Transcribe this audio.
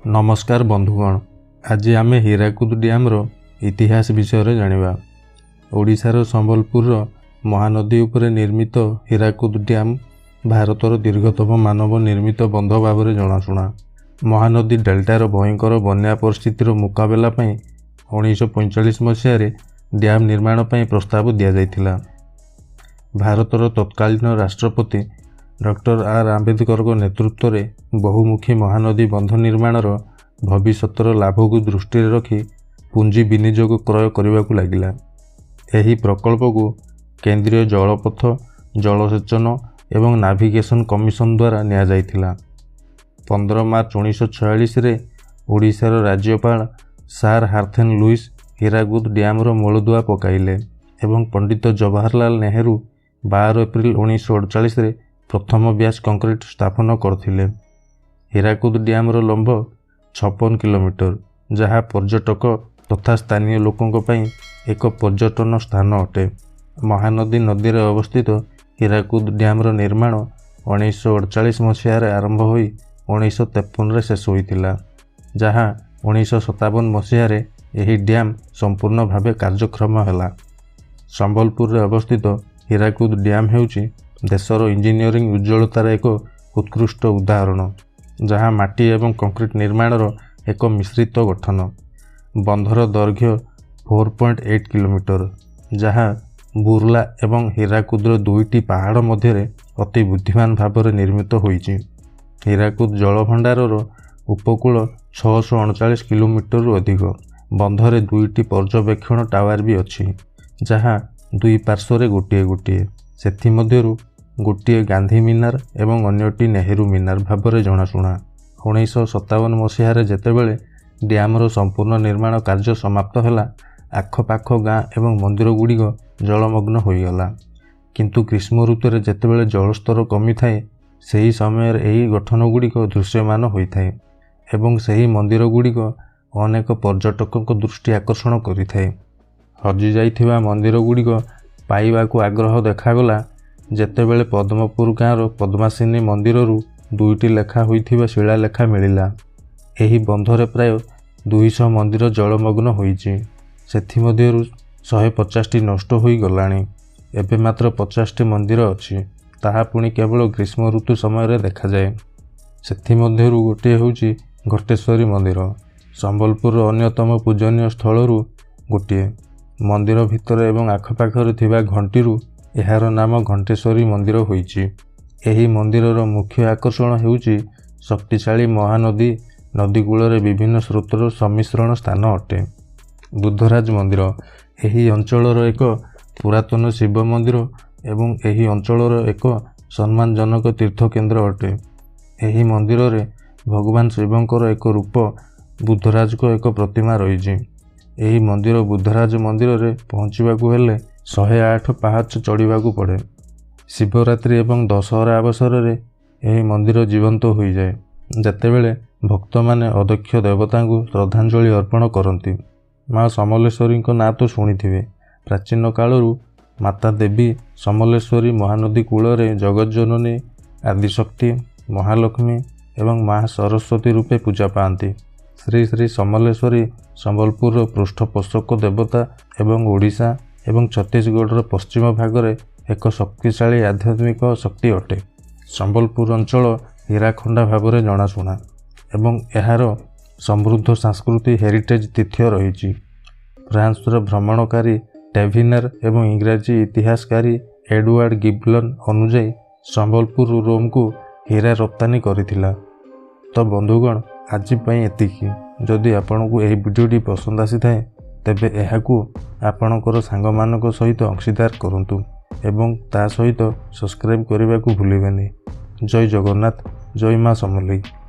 ନମସ୍କାର ବନ୍ଧୁଗଣ, ଆଜି ଆମେ ହୀରାକୁଦ ଡ୍ୟାମର ଇତିହାସ ବିଷୟରେ ଜାଣିବା। ଓଡ଼ିଶାର ସମ୍ବଲପୁରର ମହାନଦୀ ଉପରେ ନିର୍ମିତ ହୀରାକୁଦ ଡ୍ୟାମ ଭାରତର ଦୀର୍ଘତମ ମାନବ ନିର୍ମିତ ବନ୍ଧ ଭାବରେ ଜଣାଶୁଣା। ମହାନଦୀ ଡେଲ୍ଟାର ଭୟଙ୍କର ବନ୍ୟା ପରିସ୍ଥିତିର ମୁକାବିଲା ପାଇଁ 1945 ମସିହାରେ ଡ୍ୟାମ ନିର୍ମାଣ ପାଇଁ ପ୍ରସ୍ତାବ ଦିଆଯାଇଥିଲା। ଭାରତର ତତ୍କାଳୀନ ରାଷ୍ଟ୍ରପତି ଡକ୍ଟର ଆର୍ ଆମ୍ବେଦକରଙ୍କ ନେତୃତ୍ୱରେ ବହୁମୁଖୀ ମହାନଦୀ ବନ୍ଧ ନିର୍ମାଣର ଭବିଷ୍ୟତର ଲାଭକୁ ଦୃଷ୍ଟିରେ ରଖି ପୁଞ୍ଜି ବିନିଯୋଗ କ୍ରୟ କରିବାକୁ ଲାଗିଲା। ଏହି ପ୍ରକଳ୍ପକୁ କେନ୍ଦ୍ରୀୟ ଜଳପଥ, ଜଳସେଚନ ଏବଂ ନାଭିଗେସନ କମିଶନ ଦ୍ୱାରା ନିଆଯାଇଥିଲା। 15 ମାର୍ଚ୍ଚ 1946ରେ ଓଡ଼ିଶାର ରାଜ୍ୟପାଳ ସାର୍ ହାର୍ଥେନ୍ ଲୁଇସ୍ ହୀରାକୁଦ ଡ୍ୟାମର ମୂଳଦୁଆ ପକାଇଲେ ଏବଂ ପଣ୍ଡିତ ଜବାହରଲାଲ ନେହେରୁ 12 ଏପ୍ରିଲ 1948ରେ ପ୍ରଥମ ବ୍ୟାଚ୍ କଂକ୍ରିଟ ସ୍ଥାପନ କରିଥିଲେ। ହୀରାକୁଦ ଡ୍ୟାମର ଲମ୍ବ 56 କିଲୋମିଟର, ଯାହା ପର୍ଯ୍ୟଟକ ତଥା ସ୍ଥାନୀୟ ଲୋକଙ୍କ ପାଇଁ ଏକ ପର୍ଯ୍ୟଟନ ସ୍ଥାନ ଅଟେ। ମହାନଦୀ ନଦୀରେ ଅବସ୍ଥିତ ହୀରାକୁଦ ଡ୍ୟାମର ନିର୍ମାଣ 1948 ମସିହାରେ ଆରମ୍ଭ ହୋଇ 1953ରେ ଶେଷ ହୋଇଥିଲା, ଯାହା 1957 ମସିହାରେ ଏହି ଡ୍ୟାମ ସମ୍ପୂର୍ଣ୍ଣ ଭାବେ କାର୍ଯ୍ୟକ୍ଷମ ହେଲା। ସମ୍ବଲପୁରରେ ଅବସ୍ଥିତ ହୀରାକୁଦ ଡ୍ୟାମ ହେଉଛି ଦେଶର ଇଞ୍ଜିନିୟରିଂ ଉଜ୍ଜ୍ୱଳତାର ଏକ ଉତ୍କୃଷ୍ଟ ଉଦାହରଣ, ଯାହା ମାଟି ଏବଂ କଂକ୍ରିଟ ନିର୍ମାଣର ଏକ ମିଶ୍ରିତ ଗଠନ। ବନ୍ଧର ଦୈର୍ଘ୍ୟ 4.8 କିଲୋମିଟର, ଯାହା ବୁର୍ଲା ଏବଂ ହୀରାକୁଦର ଦୁଇଟି ପାହାଡ଼ ମଧ୍ୟରେ ଅତି ବୁଦ୍ଧିମାନ ଭାବରେ ନିର୍ମିତ ହୋଇଛି। ହୀରାକୁଦ ଜଳଭଣ୍ଡାରର ଉପକୂଳ 639 କିଲୋମିଟରରୁ ଅଧିକ। ବନ୍ଧରେ ଦୁଇଟି ପର୍ଯ୍ୟବେକ୍ଷଣ ଟାୱାର ବି ଅଛି, ଯାହା ଦୁଇ ପାର୍ଶ୍ୱରେ ଗୋଟିଏ ଗୋଟିଏ। ସେଥିମଧ୍ୟରୁ ଗୋଟିଏ ଗାନ୍ଧୀ ମିନାର ଏବଂ ଅନ୍ୟଟି ନେହେରୁ ମିନାର ଭାବରେ ଜଣାଶୁଣା। 1957 ମସିହାରେ ଯେତେବେଳେ ଡ୍ୟାମର ସମ୍ପୂର୍ଣ୍ଣ ନିର୍ମାଣ କାର୍ଯ୍ୟ ସମାପ୍ତ ହେଲା, ଆଖପାଖ ଗାଁ ଏବଂ ମନ୍ଦିରଗୁଡ଼ିକ ଜଳମଗ୍ନ ହୋଇଗଲା। କିନ୍ତୁ ଗ୍ରୀଷ୍ମ ଋତୁରେ ଯେତେବେଳେ ଜଳସ୍ତର କମିଥାଏ, ସେହି ସମୟରେ ଏହି ଗଠନଗୁଡ଼ିକ ଦୃଶ୍ୟମାନ ହୋଇଥାଏ ଏବଂ ସେହି ମନ୍ଦିରଗୁଡ଼ିକ ଅନେକ ପର୍ଯ୍ୟଟକଙ୍କ ଦୃଷ୍ଟି ଆକର୍ଷଣ କରିଥାଏ। ହଜିଯାଇଥିବା ମନ୍ଦିରଗୁଡ଼ିକ ପାଇବାକୁ ଆଗ୍ରହ ଦେଖାଗଲା ଯେତେବେଳେ ପଦ୍ମପୁର ଗାଁର ପଦ୍ମାସିନୀ ମନ୍ଦିରରୁ ଦୁଇଟି ଲେଖା ହୋଇଥିବା ଶିଳାଲେଖା ମିଳିଲା। ଏହି ବନ୍ଧରେ ପ୍ରାୟ 200 ମନ୍ଦିର ଜଳମଗ୍ନ ହୋଇଛି। ସେଥିମଧ୍ୟରୁ 150ଟି ନଷ୍ଟ ହୋଇଗଲାଣି। ଏବେ ମାତ୍ର 50ଟି ମନ୍ଦିର ଅଛି, ତାହା ପୁଣି କେବଳ ଗ୍ରୀଷ୍ମ ଋତୁ ସମୟରେ ଦେଖାଯାଏ। ସେଥିମଧ୍ୟରୁ ଗୋଟିଏ ହେଉଛି ଘଣ୍ଟେଶ୍ୱରୀ ମନ୍ଦିର, ସମ୍ବଲପୁରର ଅନ୍ୟତମ ପୂଜନୀୟ ସ୍ଥଳରୁ ଗୋଟିଏ। ମନ୍ଦିର ଭିତରେ ଏବଂ ଆଖପାଖରେ ଥିବା ଘଣ୍ଟିରୁ ଏହାର ନାମ ଘଣ୍ଟେଶ୍ୱରୀ ମନ୍ଦିର ହୋଇଛି। ଏହି ମନ୍ଦିରର ମୁଖ୍ୟ ଆକର୍ଷଣ ହେଉଛି ଶକ୍ତିଶାଳୀ ମହାନଦୀ ନଦୀ କୂଳରେ ବିଭିନ୍ନ ସ୍ରୋତର ସମ୍ମିଶ୍ରଣ ସ୍ଥାନ ଅଟେ। ବୁଦ୍ଧରାଜ ମନ୍ଦିର ଏହି ଅଞ୍ଚଳର ଏକ ପୁରାତନ ଶିବ ମନ୍ଦିର ଏବଂ ଏହି ଅଞ୍ଚଳର ଏକ ସମ୍ମାନଜନକ ତୀର୍ଥକେନ୍ଦ୍ର ଅଟେ। ଏହି ମନ୍ଦିରରେ ଭଗବାନ ଶିବଙ୍କର ଏକ ରୂପ ବୁଦ୍ଧରାଜଙ୍କ ଏକ ପ୍ରତିମା ରହିଛି। ଏହି ମନ୍ଦିର ବୁଦ୍ଧରାଜ ମନ୍ଦିରରେ ପହଞ୍ଚିବାକୁ ହେଲେ 108 ପାହାଚ ଚଢ଼ିବାକୁ ପଡ଼େ। ଶିବରାତ୍ରି ଏବଂ ଦଶହରା ଅବସରରେ ଏହି ମନ୍ଦିର ଜୀବନ୍ତ ହୋଇଯାଏ, ଯେତେବେଳେ ଭକ୍ତମାନେ ଅଦକ୍ଷ ଦେବତାଙ୍କୁ ଶ୍ରଦ୍ଧାଞ୍ଜଳି ଅର୍ପଣ କରନ୍ତି। ମା ସମଲେଶ୍ୱରୀଙ୍କ ନାଁ ତ ଶୁଣିଥିବେ। ପ୍ରାଚୀନ କାଳରୁ ମାତା ଦେବୀ ସମଲେଶ୍ୱରୀ ମହାନଦୀ କୂଳରେ ଜଗତଜନନୀ, ଆଦିଶକ୍ତି, ମହାଲକ୍ଷ୍ମୀ ଏବଂ ମା ସରସ୍ୱତୀ ରୂପେ ପୂଜା ପାଆନ୍ତି। ଶ୍ରୀ ଶ୍ରୀ ସମଲେଶ୍ୱରୀ ସମ୍ବଲପୁରର ପୃଷ୍ଠପୋଷକ ଦେବତା ଏବଂ ଓଡ଼ିଶା ଏବଂ ଛତିଶଗଡ଼ର ପଶ୍ଚିମ ଭାଗରେ ଏକ ଶକ୍ତିଶାଳୀ ଆଧ୍ୟାତ୍ମିକ ଶକ୍ତି ଅଟେ। ସମ୍ବଲପୁର ଅଞ୍ଚଳ ହୀରାଖଣ୍ଡା ଭାବରେ ଜଣାଶୁଣା ଏବଂ ଏହାର ସମୃଦ୍ଧ ସାଂସ୍କୃତିକ ହେରିଟେଜ୍ ତୀର୍ଥ ରହିଛି। ଫ୍ରାନ୍ସର ଭ୍ରମଣକାରୀ ଟେଭିନେର ଏବଂ ଇଂରାଜୀ ଇତିହାସକାରୀ ଏଡୱାର୍ଡ ଗିବଲନ୍ ଅନୁଯାୟୀ ସମ୍ବଲପୁର ରୋମକୁ ହୀରା ରପ୍ତାନି କରିଥିଲା। ତ ବନ୍ଧୁଗଣ, ଆଜି ପାଇଁ ଏତିକି। ଯଦି ଆପଣଙ୍କୁ ଏହି ଭିଡ଼ିଓଟି ପସନ୍ଦ ଆସିଥାଏ, ତେବେ ଏହାକୁ ଆପଣଙ୍କର ସାଙ୍ଗମାନଙ୍କ ସହିତ ଅଂଶୀଦାର କରନ୍ତୁ ଏବଂ ତା ସହିତ ସବସ୍କ୍ରାଇବ୍ କରିବାକୁ ଭୁଲିବେନି। ଜୟ ଜଗନ୍ନାଥ, ଜୟ ମା ସମଲେଇ।